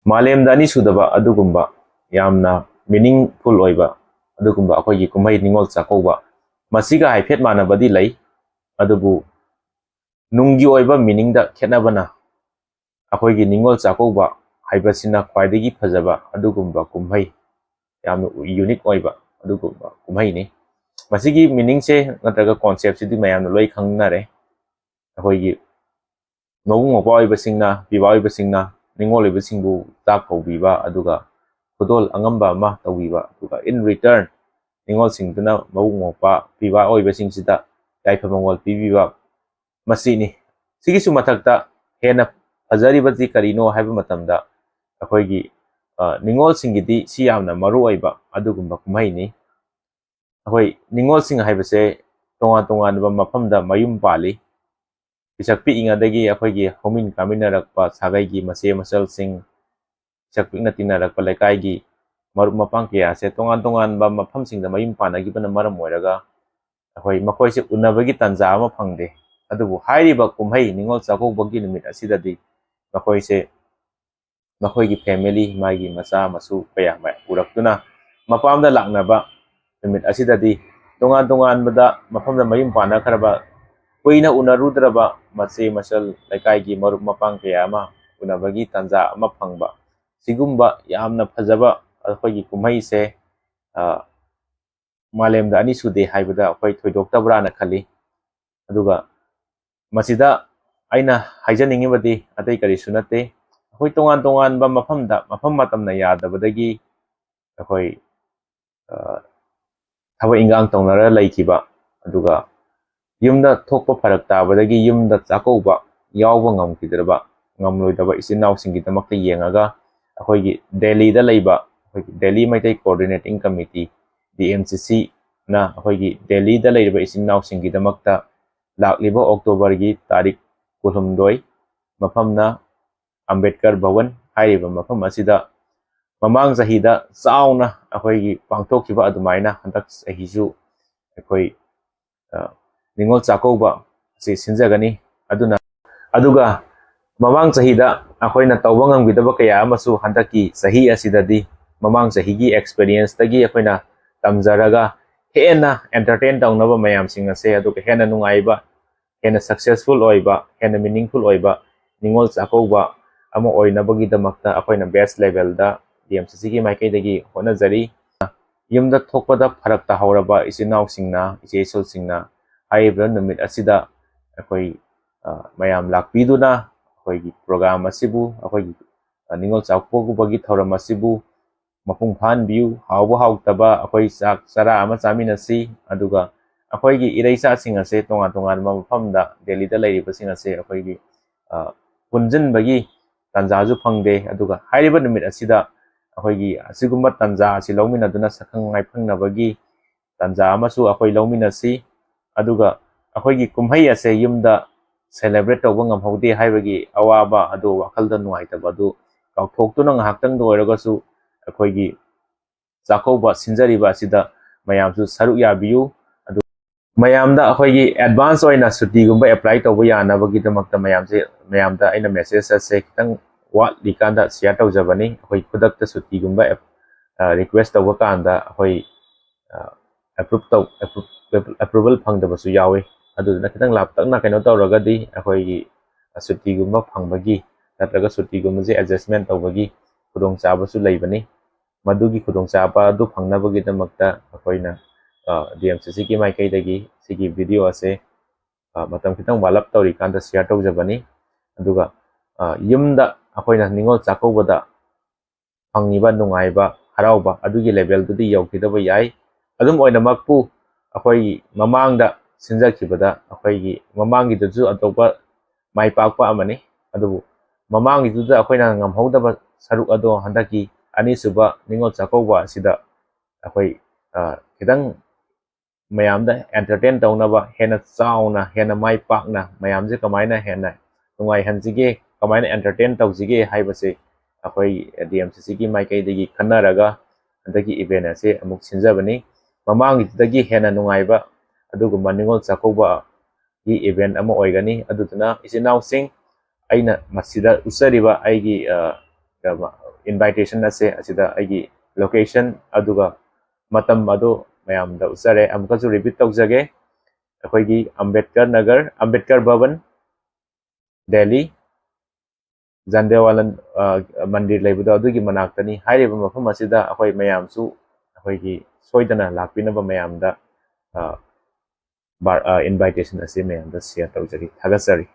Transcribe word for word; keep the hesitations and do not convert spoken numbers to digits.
ꯃꯥꯂꯦꯝꯗ ꯑꯅꯤꯁꯨꯗꯕ ꯑꯗꯨꯒꯨꯝꯕ ꯌꯥꯝꯅ meaningful ꯑꯣꯏꯕ ꯑꯗꯨꯒꯨꯝꯕ ꯑꯩꯈꯣꯏꯒꯤ ꯀꯨꯝꯍꯩ ꯅꯤꯉꯣꯜ ꯆꯥꯛꯀꯧꯕ꯫ ꯃꯁꯤꯒ ꯍꯥꯏꯐꯦꯠ ꯃꯥꯟꯅꯕꯗꯤ ꯂꯩ, ꯑꯗꯨꯕꯨ ꯅꯨꯡꯒꯤ ꯑꯣꯏꯕ meaningꯗ ꯈꯦꯠꯅꯕꯅ ꯑꯩꯈꯣꯏꯒꯤ ꯅꯤꯉꯣꯜ ꯆꯥꯛꯀꯧꯕ ꯍꯥꯏꯕꯁꯤꯅ ꯈ꯭ꯋꯥꯏꯗꯒꯤ ꯐꯖꯕ ꯑꯗꯨꯒꯨꯝꯕ ꯀꯨꯝꯍꯩ, ꯌꯥꯝꯅ unique ꯑꯣꯏꯕ ꯑꯗꯨꯒꯨꯝꯕ ꯀꯨꯝꯍꯩꯅꯤ꯫ ꯃꯁꯤꯒꯤ meaningꯁꯦ ꯅꯠꯇ꯭ꯔꯒ conceptꯁꯤꯗꯤ ꯃꯌꯥꯝꯅ ꯂꯣꯏ ꯈꯪꯅꯔꯦ꯫ ꯑꯩꯈꯣꯏꯒꯤ ꯃꯕꯨꯡ ꯃꯧꯄ꯭ꯋꯥ ꯑꯣꯏꯕꯁꯤꯡꯅ, ꯄꯤꯕꯥ ꯑꯣꯏꯕꯁꯤꯡꯅ ꯅꯤꯉꯣꯜ ꯑꯣꯏꯕꯁꯤꯡꯕꯨ ꯆꯥꯛ ꯀꯧꯕꯤꯕ, ꯑꯗꯨꯒ ꯈꯨꯗꯣꯜ ꯑꯉꯝꯕ ꯑꯃ ꯇꯧꯕꯤꯕ, ꯑꯗꯨꯒ in return ꯅꯤꯉꯣꯜꯁꯤꯡꯗꯨꯅ ꯃꯕꯨꯡ ꯃꯧꯄ꯭ꯋꯥ ꯄꯤꯕꯥ ꯑꯣꯏꯕꯁꯤꯡꯁꯤꯗ ꯌꯥꯏꯐ ꯃꯪꯒꯣꯜ ꯄꯤꯕꯤꯕ, ꯃꯁꯤꯅꯤ꯫ ꯁꯤꯒꯤꯁꯨ ꯃꯊꯛꯇ ꯍꯦꯟꯅ ꯐꯖꯔꯤꯕꯁꯤ ꯀꯔꯤꯅꯣ ꯍꯥꯏꯕ ꯃꯇꯝꯗ, ꯑꯩꯈꯣꯏꯒꯤ, ꯑ, ꯅꯤꯉꯣꯜꯁꯤꯡꯒꯤꯗꯤ ꯁꯤ ꯌꯥꯝꯅ ꯃꯔꯨ ꯑꯣꯏꯕ ꯑꯗꯨꯒꯨꯝꯕ ꯀꯨꯝꯍꯩꯅꯤ꯫ ꯑꯩꯈꯣꯏ ꯅꯤꯉꯣꯜꯁꯤꯡ ꯍꯥꯏꯕꯁꯦ ꯇꯣꯉꯥꯟ ꯇꯣꯉꯥꯟꯕ ꯃꯐꯝꯗ ꯃꯌꯨꯝ ꯄꯥꯜꯂꯤ꯫ ꯄꯤꯁꯛ ꯄꯤꯛꯏꯉꯩꯗꯒꯤ ꯑꯩꯈꯣꯏꯒꯤ ꯍꯧꯃꯤꯟ ꯀꯥꯃꯤꯟꯅꯔꯛꯄ ꯁꯥꯒꯩꯒꯤ ꯃꯆꯦ ꯃꯆꯜꯁꯤꯡ, ꯄꯤꯁꯛ ꯄꯤꯛꯅ ꯇꯤꯟꯅꯔꯛꯄ ꯂꯩꯀꯥꯏꯒꯤ ꯃꯔꯨꯞ ꯃꯄꯥꯡ ꯀꯌꯥꯁꯦ ꯇꯣꯉꯥꯟ ꯇꯣꯉꯥꯟꯕ ꯃꯐꯝꯁꯤꯡꯗ ꯃꯌꯨꯝ ꯄꯥꯟꯅꯈꯤꯕꯅ ꯃꯔꯝ ꯑꯣꯏꯔꯒ ꯑꯩꯈꯣꯏ ꯃꯈꯣꯏꯁꯦ ꯎꯅꯕꯒꯤ ꯇꯥꯟꯖꯥ ꯑꯃ ꯐꯪꯗꯦ꯫ ꯑꯗꯨꯕꯨ ꯍꯥꯏꯔꯤꯕ ꯀꯨꯝꯍꯩ ꯅꯤꯉꯣꯜ ꯆꯥꯛꯀꯧꯕꯒꯤ ꯅꯨꯃꯤꯠ ꯑꯁꯤꯗꯗꯤ ꯃꯈꯣꯏꯁꯦ ꯃꯈꯣꯏꯒꯤ family, ꯃꯥꯒꯤ ꯃꯆꯥ ꯃꯁꯨ ꯀꯌꯥ ꯃꯌꯥꯝ ꯄꯨꯔꯛꯇꯨꯅ ꯃꯄꯥꯝꯗ ꯂꯥꯛꯅꯕ ꯅꯨꯃꯤꯠ ꯑꯁꯤꯗꯗꯤ ꯇꯣꯉꯥꯟ ꯇꯣꯉꯥꯟꯕꯗ ꯃꯐꯝꯗ ꯃꯌꯨꯝ ꯄꯥꯟꯅꯈ꯭ꯔꯕ, ꯀꯨꯏꯅ ꯎꯅꯔꯨꯗ꯭ꯔꯕ ꯃꯆꯦ ꯃꯆꯜ, ꯂꯩꯀꯥꯏꯒꯤ ꯃꯔꯨꯞ ꯃꯄꯥꯡ ꯀꯌꯥ ꯑꯃ ꯎꯅꯕꯒꯤ ꯇꯥꯟꯖꯥ ꯑꯃ ꯐꯪꯕ, ꯁꯤꯒꯨꯝꯕ ꯌꯥꯝꯅ ꯐꯖꯕ ꯑꯩꯈꯣꯏꯒꯤ ꯀꯨꯝꯍꯩꯁꯦ, ꯑ, ꯃꯥꯂꯦꯝꯗ ꯑꯅꯤ ꯁꯨꯗꯦ ꯍꯥꯏꯕꯗ ꯑꯩꯈꯣꯏ ꯊꯣꯏꯗꯣꯛꯇꯕ꯭ꯔꯥꯅ ꯈꯜꯂꯤ꯫ ꯑꯗꯨꯒ ꯃꯁꯤꯗ ꯑꯩꯅ ꯍꯥꯏꯖꯅꯤꯡꯉꯤꯕꯗꯤ ꯑꯇꯩ ꯀꯔꯤꯁꯨ ꯅꯠꯇꯦ, ꯑꯩꯈꯣꯏ ꯇꯣꯉꯥꯟ ꯇꯣꯉꯥꯟꯕ ꯃꯐꯝꯗ, ꯃꯐꯝ ꯃꯇꯝꯅ ꯌꯥꯗꯕꯗꯒꯤ ꯑꯩꯈꯣꯏ, ꯑ, ꯊꯕꯛ ꯏꯟꯈꯥꯡ ꯇꯧꯅꯔ ꯂꯩꯈꯤꯕ, ꯑꯗꯨꯒ ꯌꯨꯝꯗ ꯊꯣꯛꯄ ꯐꯔꯛ ꯇꯥꯕꯗꯒꯤ ꯌꯨꯝꯗ ꯆꯥꯛꯀꯧꯕ ꯌꯥꯎꯕ ꯉꯝꯈꯤꯗ꯭ꯔꯕ, ꯉꯝꯂꯣꯏꯗꯕ ꯏꯆꯤꯟ ꯏꯅꯥꯎꯁꯤꯡꯒꯤꯗꯃꯛꯇ ꯌꯦꯡꯉꯒ ꯑꯩꯈꯣꯏꯒꯤ ꯗꯦꯜꯂꯤꯗ ꯂꯩꯕ ꯑꯩꯈꯣꯏꯒꯤ Delhi Meitei Coordinating Committee, D M C C ꯅ ꯑꯩꯈꯣꯏꯒꯤ ꯗꯦꯜꯂꯤꯗ ꯂꯩꯔꯤꯕ ꯏꯆꯤꯟ ꯏꯅꯥꯎꯁꯤꯡꯒꯤꯗꯃꯛꯇ ꯂꯥꯛꯂꯤꯕ Octoberꯒꯤ ꯇꯥꯔꯤꯛ ꯀꯨꯟꯍꯨꯝꯗꯣꯏ, ꯃꯐꯝꯅ ꯑꯝꯕꯦꯗꯀꯔ ꯚꯋꯟ ꯍꯥꯏꯔꯤꯕ ꯃꯐꯝ ꯑꯁꯤꯗ ꯃꯃꯥꯡ ꯆꯍꯤꯗ ꯆꯥꯎꯅ ꯑꯩꯈꯣꯏꯒꯤ ꯄꯥꯡꯊꯣꯛꯈꯤꯕ ꯑꯗꯨꯃꯥꯏꯅ ꯍꯟꯗꯛ ꯆꯍꯤꯁꯨ ꯑꯩꯈꯣꯏ, ꯑ, ꯅꯤꯉꯣꯜ ꯆꯥꯛꯀꯧꯕ ꯑꯁꯤ ꯁꯤꯟꯖꯒꯅꯤ꯫ ꯑꯗꯨꯅ, ꯑꯗꯨꯒ ꯃꯃꯥꯡ ꯆꯍꯤꯗ ꯑꯩꯈꯣꯏꯅ ꯇꯧꯕ ꯉꯝꯈꯤꯗꯕ ꯀꯌꯥ ꯑꯃꯁꯨ ꯍꯟꯗꯛꯀꯤ ꯆꯍꯤ ꯑꯁꯤꯗꯗꯤ ꯃꯃꯥꯡ ꯆꯍꯤꯒꯤ experience ꯇꯒꯤ ꯑꯩꯈꯣꯏꯅ ꯇꯝꯖꯔꯒ ꯍꯦꯟꯅ entertain ꯇꯧꯅꯕ ꯃꯌꯥꯝꯁꯤꯡ ꯑꯁꯦ, ꯑꯗꯨꯒ ꯍꯦꯟꯅ ꯅꯨꯡꯉꯥꯏꯕ, ꯍꯦꯟꯅ successful ꯑꯣꯏꯕ, ꯍꯦꯟꯅ meaningful ꯑꯣꯏꯕ ꯅꯤꯉꯣꯜ ꯆꯥꯛꯀꯧꯕ ꯑꯃ ꯑꯣꯏꯅꯕꯒꯤꯗꯃꯛꯇ ꯑꯩꯈꯣꯏꯅ best level ꯗ D M C C ꯒꯤ ꯃꯥꯏꯀꯩꯗꯒꯤ ꯍꯣꯠꯅꯖꯔꯤ꯫ ꯌꯨꯝꯗ ꯊꯣꯛꯄꯗ ꯐꯔꯛ ꯇꯥꯍꯧꯔꯕ ꯏꯆꯤꯟ ꯏꯅꯥꯎꯁꯤꯡꯅ, ꯏꯆꯦ ꯏꯆꯜꯁꯤꯡꯅ ꯍꯥꯏꯔꯤꯕ ꯅꯨꯃꯤꯠ ꯑꯁꯤꯗ ꯑꯩꯈꯣꯏ, ꯑ, ꯃꯌꯥꯝ ꯂꯥꯛꯄꯤꯗꯨꯅ ꯑꯩꯈꯣꯏꯒꯤ program ꯑꯁꯤꯕꯨ, ꯑꯩꯈꯣꯏꯒꯤ, ꯑ, ꯅꯤꯉꯣꯜ ꯆꯥꯛꯀꯧꯕꯒꯤ ꯊꯧꯔꯝ ꯑꯁꯤꯕꯨ ꯃꯄꯨꯡ ꯐꯥꯍꯟꯕꯤꯌꯨ꯫ ꯍꯥꯎꯕ ꯍꯥꯎꯇꯕ ꯑꯩꯈꯣꯏ ꯆꯥꯛ ꯆꯔꯥ ꯑꯃ ꯆꯥꯃꯤꯟꯅꯁꯤ, ꯑꯗꯨꯒ ꯑꯩꯈꯣꯏꯒꯤ ꯏꯔꯩꯆꯥꯁꯤꯡ ꯑꯁꯦ ꯇꯣꯉꯥꯟ ꯇꯣꯉꯥꯟꯕ ꯃꯐꯝꯗ, ꯗꯦꯜꯂꯤꯗ ꯂꯩꯔꯤꯕꯁꯤꯡ ꯑꯁꯦ ꯑꯩꯈꯣꯏꯒꯤ, ꯑ, ꯄꯨꯟꯁꯤꯟꯕꯒꯤ ꯇꯥꯟꯖꯥꯁꯨ ꯐꯪꯗꯦ꯫ ꯑꯗꯨꯒ ꯍꯥꯏꯔꯤꯕ ꯅꯨꯃꯤꯠ ꯑꯁꯤꯗ ꯑꯩꯈꯣꯏꯒꯤ ꯑꯁꯤꯒꯨꯝꯕ ꯇꯥꯟꯖꯥ ꯑꯁꯤ ꯂꯧꯃꯤꯟꯅꯗꯨꯅ ꯁꯛꯈꯪ ꯃꯥꯏꯈꯪꯅꯕꯒꯤ ꯇꯥꯟꯖꯥ ꯑꯃꯁꯨ ꯑꯩꯈꯣꯏ ꯂꯧꯃꯤꯟꯅꯁꯤ꯫ ꯑꯗꯨꯒ ꯑꯩꯈꯣꯏꯒꯤ ꯀꯨꯝꯍꯩ ꯑꯁꯦ ꯌꯨꯝꯗ celebrate ꯇꯧꯕ ꯉꯝꯍꯧꯗꯦ ꯍꯥꯏꯕꯒꯤ ꯑꯋꯥꯕ ꯑꯗꯨ, ꯋꯥꯈꯜꯗ ꯅꯨꯡꯉꯥꯏꯇꯕ ꯑꯗꯨ ꯀꯥꯎꯊꯣꯛꯇꯨꯅ ꯉꯥꯏꯍꯥꯛꯇꯪꯗ ꯑꯣꯏꯔꯒꯁꯨ ꯑꯩꯈꯣꯏꯒꯤ ꯆꯥꯛꯀꯧꯕ ꯁꯤꯟꯖꯔꯤꯕ ꯑꯁꯤꯗ ꯃꯌꯥꯝꯁꯨ ꯁꯔꯨꯛ ꯌꯥꯕꯤꯌꯨ꯫ ꯑꯗꯨ ꯃꯌꯥꯝꯗ ꯑꯩꯈꯣꯏꯒꯤ advance ꯑꯣꯏꯅ ꯁꯨꯇꯤꯒꯨꯝꯕ apply ꯇꯧꯕ ꯌꯥꯅꯕꯒꯤꯗꯃꯛꯇ ꯃꯌꯥꯝꯁꯦ, ꯃꯌꯥꯝꯗ ꯑꯩꯅ message ꯑꯁꯦ ꯈꯤꯇꯪ ꯋꯥꯠꯂꯤꯀꯥꯟꯗ share ꯇꯧꯖꯕꯅꯤ꯫ ꯑꯩꯈꯣꯏ ꯈꯨꯗꯛꯇ ꯁꯨꯇꯤꯒꯨꯝꯕ ꯑꯦꯞ-, ꯑ, request ꯇꯧꯕ ꯀꯥꯟꯗ ꯑꯩꯈꯣꯏ, ꯑ, approve ꯇꯧ-, approve-, approval ꯐꯪꯗꯕꯁꯨ ꯌꯥꯎꯏ꯫ ꯑꯗꯨꯗꯨꯅ ꯈꯤꯇꯪ ꯂꯥꯞꯇꯛꯅ ꯀꯩꯅꯣ ꯇꯧꯔꯒꯗꯤ ꯑꯩꯈꯣꯏꯒꯤ ꯁꯨꯇꯤꯒꯨꯝꯕ ꯐꯪꯕꯒꯤ ꯅꯠꯇ꯭ꯔꯒ ꯁꯨꯇꯤꯒꯨꯝꯕꯁꯦ adjustment ꯇꯧꯕꯒꯤ ꯈꯨꯗꯣꯡꯆꯥꯕꯁꯨ ꯂꯩꯕꯅꯤ꯫ ꯃꯗꯨꯒꯤ ꯈꯨꯗꯣꯡꯆꯥꯕ ꯑꯗꯨ ꯐꯪꯅꯕꯒꯤꯗꯃꯛꯇ ꯑꯩꯈꯣꯏꯅ, ꯑ, D M C C ꯒꯤ ꯃꯥꯏꯀꯩꯗꯒꯤ ꯁꯤꯒꯤ video ꯑꯁꯦ, ꯑ, ꯃꯇꯝ ꯈꯤꯇꯪ ꯋꯥꯠꯂꯞ ꯇꯧꯔꯤꯀꯥꯟꯗ share ꯇꯧꯖꯕꯅꯤ꯫ ꯑꯗꯨꯒ, ꯑ, ꯌꯨꯝꯗ ꯑꯩꯈꯣꯏꯅ ꯅꯤꯉꯣꯜ ꯆꯥꯛꯀꯧꯕꯗ ꯐꯪꯉꯤꯕ ꯅꯨꯡꯉꯥꯏꯕ, ꯍꯔꯥꯎꯕ ꯑꯗꯨꯒꯤ level ꯗꯨꯗꯤ ꯌꯧꯈꯤꯗꯕ ꯌꯥꯏ꯫ ꯑꯗꯨꯝ ꯑꯣꯏꯅꯃꯛꯄꯨ, ꯑꯩꯈꯣꯏꯒꯤ ꯃꯃꯥꯡꯗ ꯁꯤꯟꯖꯈꯤꯕꯗ, ꯑꯩꯈꯣꯏꯒꯤ ꯃꯃꯥꯡꯒꯤꯗꯨꯁꯨ ꯑꯇꯣꯞꯄ ꯃꯥꯏ ꯄꯥꯛꯄ ꯑꯃꯅꯤ꯫ ꯑꯗꯨꯕꯨ ꯃꯃꯥꯡꯒꯤꯗꯨꯗ ꯑꯩꯈꯣꯏꯅ ꯉꯝꯍꯧꯗꯕ ꯁꯔꯨꯛ ꯑꯗꯣ ꯍꯟꯗꯛꯀꯤ ꯑꯅꯤꯁꯨꯕ ꯅꯤꯉꯣꯜ ꯆꯥꯛꯀꯧꯕ ꯑꯁꯤꯗ ꯑꯩꯈꯣꯏ, ꯑ, ꯈꯤꯇꯪ ꯃꯌꯥꯝꯗ entertain ꯇꯧꯅꯕ, ꯍꯦꯟꯅ ꯆꯥꯎꯅ, ꯍꯦꯟꯅ ꯃꯥꯏ ꯄꯥꯛꯅ ꯃꯌꯥꯝꯁꯦ ꯀꯃꯥꯏꯅ ꯍꯦꯟꯅ ꯅꯨꯡꯉꯥꯏꯍꯟꯁꯤꯒꯦ, ꯀꯃꯥꯏꯅ entertain ꯇꯧꯁꯤꯒꯦ ꯍꯥꯏꯕꯁꯦ ꯑꯩꯈꯣꯏ D M C C ꯒꯤ ꯃꯥꯏꯀꯩꯗꯒꯤ ꯈꯟꯅꯔꯒ ꯍꯟꯗꯛꯀꯤ event ꯑꯁꯦ ꯑꯃꯨꯛ ꯁꯤꯟꯖꯕꯅꯤ꯫ ꯃꯃꯥꯡꯒꯤꯗꯨꯗꯒꯤ ꯍꯦꯟꯅ ꯅꯨꯡꯉꯥꯏꯕ ꯑꯗꯨꯒꯨꯝꯕ ꯅꯤꯉꯣꯜ ꯆꯥꯛꯀꯧꯕꯒꯤ event ꯑꯃ ꯑꯣꯏꯒꯅꯤ꯫ ꯑꯗꯨꯗꯨꯅ ꯏꯆꯤꯟ ꯏꯅꯥꯎꯁꯤꯡ, ꯑꯩꯅ ꯃꯁꯤꯗ ꯎꯠꯆꯔꯤꯕ ꯑꯩꯒꯤ invitation ꯑꯁꯦ, ꯑꯁꯤꯗ ꯑꯩꯒꯤ location ꯑꯗꯨꯒ ꯃꯇꯝ ꯑꯗꯨ ꯃꯌꯥꯝꯗ ꯎꯠꯆꯔꯦ꯫ ꯑꯃꯨꯛꯀꯁꯨ repeat ꯇꯧꯖꯒꯦ꯫ ꯑꯩꯈꯣꯏꯒꯤ ꯑꯝꯕꯦꯗꯀꯔ ꯅꯒꯔ, ꯑꯝꯕꯦꯗꯀꯔ ꯚꯕꯟ, ꯗꯦꯜꯂꯤ, ꯖꯟꯗꯦꯋꯥꯂꯥ ꯃꯟꯗꯤꯔ ꯂꯩꯕꯗꯣ, ꯑꯗꯨꯒꯤ ꯃꯅꯥꯛꯇꯅꯤ꯫ ꯍꯥꯏꯔꯤꯕ ꯃꯐꯝ ꯑꯁꯤꯗ ꯑꯩꯈꯣꯏ ꯃꯌꯥꯝꯁꯨ ꯑꯩꯈꯣꯏꯒꯤ ꯁꯣꯏꯗꯅ ꯂꯥꯛꯄꯤꯅꯕ ꯃꯌꯥꯝꯗ invitation ꯑꯁꯤ ꯃꯌꯥꯝꯗ share ꯇꯧꯖꯔꯤ꯫ ꯊꯥꯒꯠꯆꯔꯤ꯫